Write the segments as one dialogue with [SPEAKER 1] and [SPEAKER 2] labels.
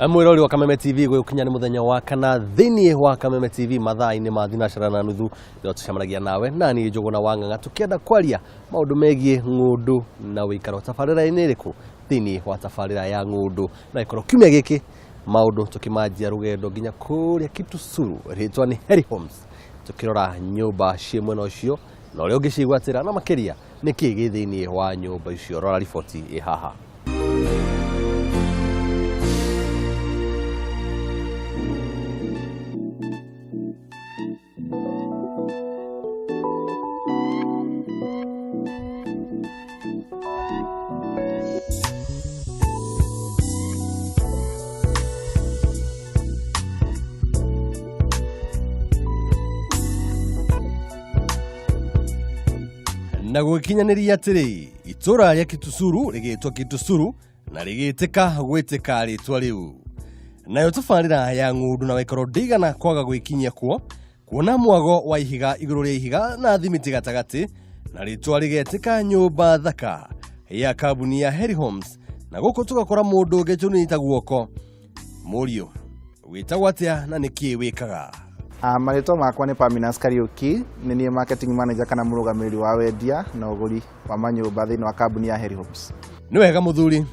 [SPEAKER 1] Mwĩrori wa Kameme TV, gwĩkinya nĩ mũthenya wa kana thĩinĩ wa Kameme TV mathaa-inĩ ma thinacara na nuthu, nĩho tũcemanagia nawe na niĩ Njũgũna wa Ng'ang'a tũkĩenda kwaria maũndũ megiĩ ng'ũndũ na ũikaro tabarĩra-inĩ ĩrĩkũ thĩinĩ wa tabarĩra ya ng'ũndũ. Na ĩkorwo kiumia gĩkĩ maũndũ tũkĩmanjia rũgendo nginya kũrĩa Kitusuru, rĩtwa nĩ Heri Homes, tũkĩrora nyũmba ciĩ mwena ũcio na ũrĩa ũngĩcigwatĩra na makĩria nĩkĩ gĩ thĩinĩ wa nyũmba icio. Rora riboti ĩ haha. Na gũgĩkinyanĩria atĩrĩ, itũũra rĩa Kitusuru rĩgĩtwo Kitusuru na rĩgĩtĩka gwĩtĩka rĩtwa rĩu. Nayo tabarĩra ya ng'ũndũ na waikaro ndĩigana kwaga gwĩkinyia kuo, kuona mwago wa ihiga igũrũ rĩa ihiga na thimiti gatagatĩ, na rĩtwa rĩgetĩka nyũmba thaka ya kambuni ya Heri Homes. Na gũkũ tũgakora mũndũ ũngĩ tũnyita guoko. Mũriũ, wĩtagwo atĩa na nĩkĩ wĩkaga?
[SPEAKER 2] Marĩtwa makwa nĩ Paminas Kariũki, nĩ niĩ marketing manager kana mũrũgamĩrĩri wa wendia na ũgũri wa manyũmba thĩinĩ wa kambuni ya Heri Homes.
[SPEAKER 1] Nĩ wega mũthuri,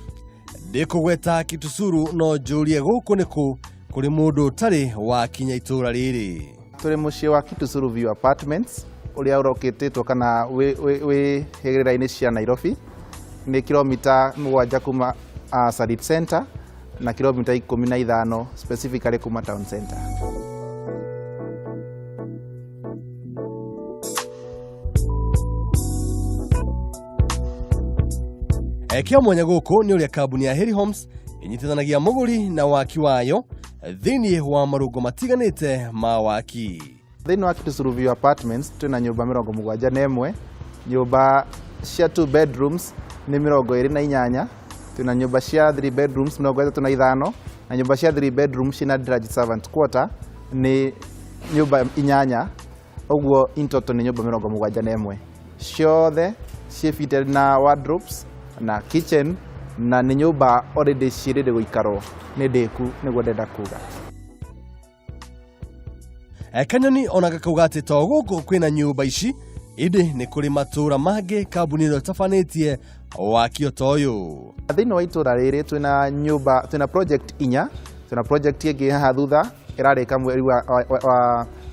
[SPEAKER 1] ndĩkũgweta Kitusuru no njũrie gũkũ nĩ kũ kũrĩ mũndũ ũtarĩ wakinya itũũra rĩrĩ?
[SPEAKER 2] Tũrĩ mũciĩ wa Kitusuru View Apartments ũrĩa ũrokĩtĩtwo kana wĩ hĩgĩrĩra-inĩ cia Nairobi, nĩ kilomita 7 kuma Sarit Center na kilomita 15 specifically kuma town center.
[SPEAKER 1] Kĩa mwanya gũkũ nĩ ũrĩa kambuni ya Heri Homes ĩnyitithanagia mũgũri na waki wayo thĩinĩ wa marũngo matiganĩte ma waki.
[SPEAKER 2] Thĩinĩ wa Kitusuru View Apartments twĩna nyũmba 71, nyũmba cia 2 bedrooms nĩ 28, twĩna nyũmba cia 3 bedrooms 35, na nyũmba cia 3 bedrooms ciĩna garage servant quarter nĩ nyũmba 8, ũguo in total nĩ nyũmba 71. Ciothe ciĩ fitted na wardrobes na kitchen, na nĩ nyũmba already ciĩ ready gũikarwo, nĩ ndĩku nĩguo ndenda kuga.
[SPEAKER 1] Kanyoni ona gakauga atĩ to gũkũ kwĩna nyũmba ici, ĩndĩ nĩ kũrĩ matũũra mangĩ kambuni ĩno ĩtabanĩtie waki o ta ũyũ.
[SPEAKER 2] Thĩinĩ wa itũũra rĩrĩ twĩna nyũmba, twĩna project 4, twĩna project ĩngĩ haha thutha ĩrarĩka mweri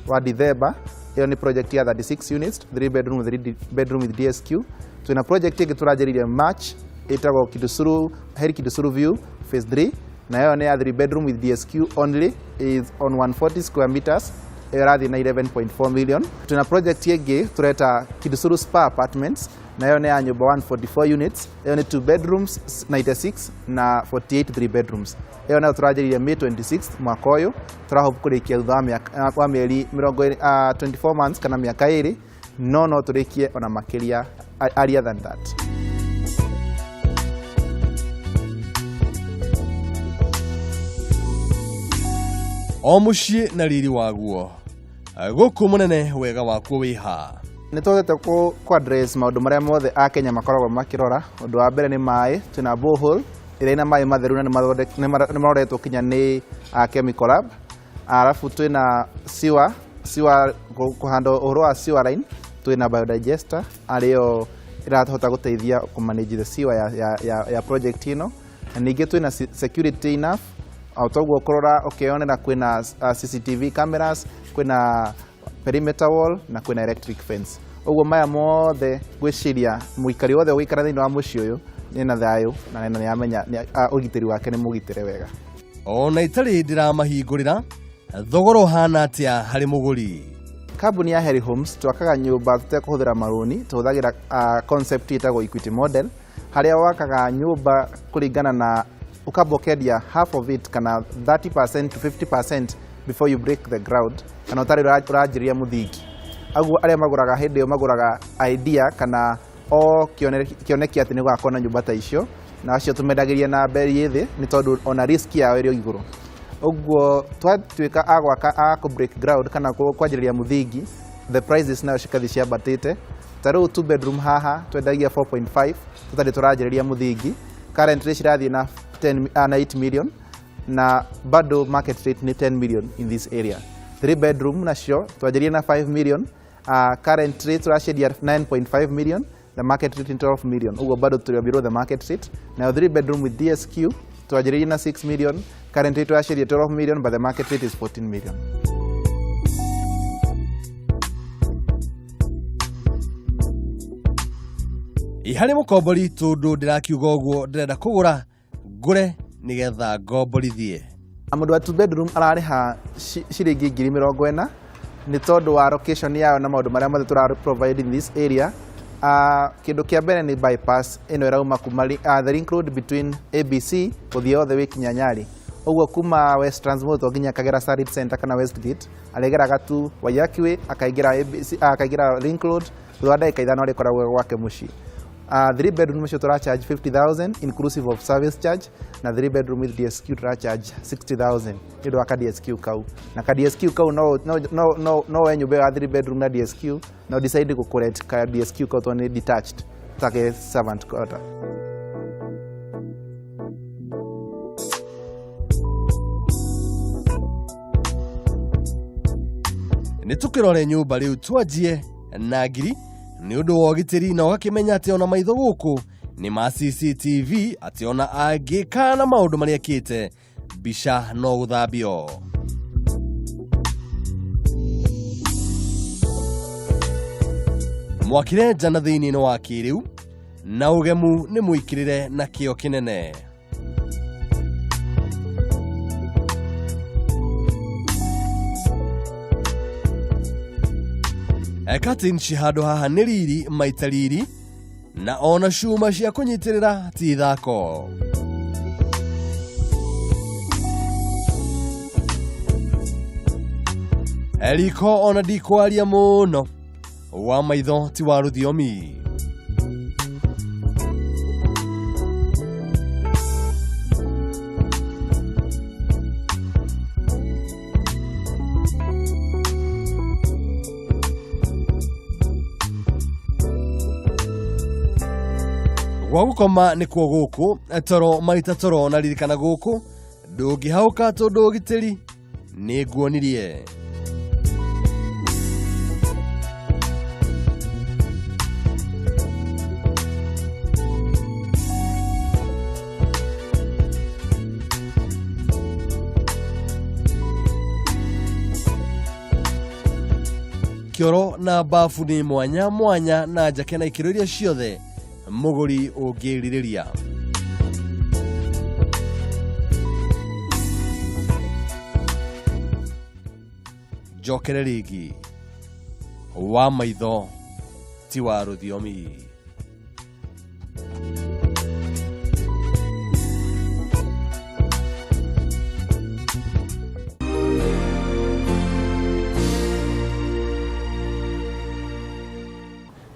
[SPEAKER 2] wa December. Ĩyo nĩ project ya 36 units, 3 bedroom, 3 bedroom with DSQ. Twĩna project ĩngĩ tũranjĩrĩirie March ĩtagwo Kitusuru, Heri Kitusuru View Phase 3, na ĩyo nĩ ya 3 bedroom with DSQ only, is on 140 square meters, ĩyo ĩrathiĩ na 11.4 million. Twĩna project ĩngĩ tũreta Kitusuru Spa Apartments, na ĩyo nĩ ya nyũmba 144 units, ĩyo nĩ 2 bedrooms 96 na 48 3 bedrooms. Ĩyo nayo tũranjĩrĩirie May 26 mwaka ũyũ, tũrahope kũrĩkia thutha wa mĩeri mĩrongo ĩrĩ, 24 months kana mĩaka 2, no tũrĩkie ona makĩria earlier than that.
[SPEAKER 1] O mũciĩ na riri waguo, gũkũ mũnene wega wakuo wĩha?
[SPEAKER 2] Nĩ tũhotete kũ address maũndũ marĩa mothe Akenya makoragwo makĩrora. Ũndũ wa mbere nĩ maĩ, twĩna borehole ĩrĩa ĩna maĩ matheru na nĩ maroretwo kinya nĩ chemical lab. Arabu twĩna sewer kũhanda ũhoro wa sewer line, twĩna biodigester arĩyo ĩrahota gũteithia kũ manage the sewer ya project ĩno. Na ningĩ twĩna security enough, o toguo kũrora ũkĩonera kwĩna CCTV cameras, kwĩna perimeter wall na kwĩna electric fence. Ũguo maya mothe ngwĩciria mũikari wothe ũgũikara thĩinĩ wa mũciĩ ũyũ nĩ na thayũ na nĩ amenya ũgitĩri wake nĩ mũgitĩre wega.
[SPEAKER 1] Ona itarĩ ndĩramahingũrĩra, thogora ũhana atĩa harĩ mũgũri?
[SPEAKER 2] Kambuni ya Heri Homes twakaga nyũmba tũtekũhũthĩra marũni, tũhũthagĩra concept ĩtagwo equity model, harĩa wakaga nyũmba kũringana na ũkamba ũkendia half of it kana 30% to 50% before you break the ground, kana ũtarĩ ũranjĩrĩria mũthingi. Aguo arĩa magũraga hĩndĩ ĩyo magũraga idea kana o kĩoneki atĩ nĩ gũgakorwo na nyũmba ta icio, na acio tũmendagĩria na mbei ĩ thĩ nĩ tondũ ona risk yao ĩrĩ o igũrũ. Ũguo twatuĩka a gwaka a kũ break ground kana kwanjĩrĩria mũthingi, the prices nayo cikathiĩ ciambatĩte. Ta rĩu 2 bedroom haha twendagia 4.5 tũtarĩ tũranjĩrĩria mũthingi, currently cirathiĩ na 10, na 8 million. Na bado market rate nĩ 10 million in this area. 3 bedroom nacio twanjĩrĩrie na 5 million, current rate tũraciendia 9.5 million, the market rate ni 12 million, ũguo bado tũrĩ below the market rate. Nayo 3 bedroom with DSQ twanjĩrĩrie na 6 million, current rate tũraciendia 12 million, but the market rate is 14 million.
[SPEAKER 1] Ĩ harĩ mũkombori, tondũ ndĩrakiuga ũguo ndĩrenda kũgũra ngũre nĩgetha ngomborithie.
[SPEAKER 2] Mũndũ wa two bedroom ararĩha ciringi 40,000 nĩ tondũ wa location yayo na maũndũ marĩa mothe tũra provide in this area. Kĩndũ kĩa mbere nĩ bypass ĩno ĩrauma kuma the link road between ABC gũthiĩ all the way kinya Nyali. Ũguo kuma West Transmotor nginya Kagera Sarit Center kana Westgate arĩgeraga tu Waiyaki Way, akaingĩra ABC, akaingĩra link road, thutha wa ndagĩka 5 arĩkoragwo gwake mũciĩ. Three bedroom ũcio tũra charge 50,000 inclusive of service charge, na three bedroom with DSQ tũra charge 60,000 nĩ ũndũ wa ka DSQ kau. Na ka DSQ kau no we nyũmba ĩyo ya three bedroom na DSQ no decide gũkũrent ka DSQ kau tondũ nĩ detached take servant quarter.
[SPEAKER 1] Nĩ tũkĩrore nyũmba rĩu, twanjie na ngiri nĩ ũndũ wa ũgitĩri, na ũgakĩmenya atĩ ona maitho gũkũ nĩ ma CCTV, atĩ ona angĩkana maũndũ marĩa ekĩte mbica no gũthambio. Mwakire nja na thĩinĩ nĩ wa kĩrĩu na ũgemu nĩ mũikĩrĩre na kĩo kĩnene. Curtain ci handũ haha nĩ riri maita riri, na ona cuma cia kũnyitĩrĩra ti ithako. Riko ona ndikwaria mũno, wa maitho ti wa rũthiomi. Gwa gũkoma nĩkuo gũkũ, toro maita toro, na ririkana gũkũ ndũngĩhaũka tondũ ũgitĩri nĩ nguonirie. Kĩoro na bafu nĩ mwanya mwanya na njake na ikĩro iria ciothe mũgũri ũngĩrirĩria. Njokere rĩngĩ, wa maitho ti wa rũthiomi.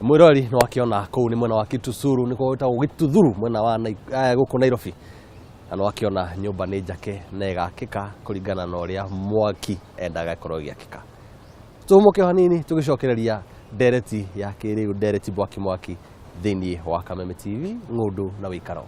[SPEAKER 1] Mwirori nĩ wakĩona kũu nĩ mwena wa Kitusuru, nĩkuo gwĩtagwo Gituthuru, mwena wa gũkũ Nairobi, na nĩ wakĩona nyũmba nĩ njake na ĩgakĩka kũringana na ũrĩa mwaki endaga ĩkorwo ĩgĩakĩka. Tũhũmũke o hanini tũgĩcokereria ndereti ya kĩrĩu, ndereti mwaki mwaki thĩinĩ wa Kameme TV, ng'ũndũ na wĩikaro.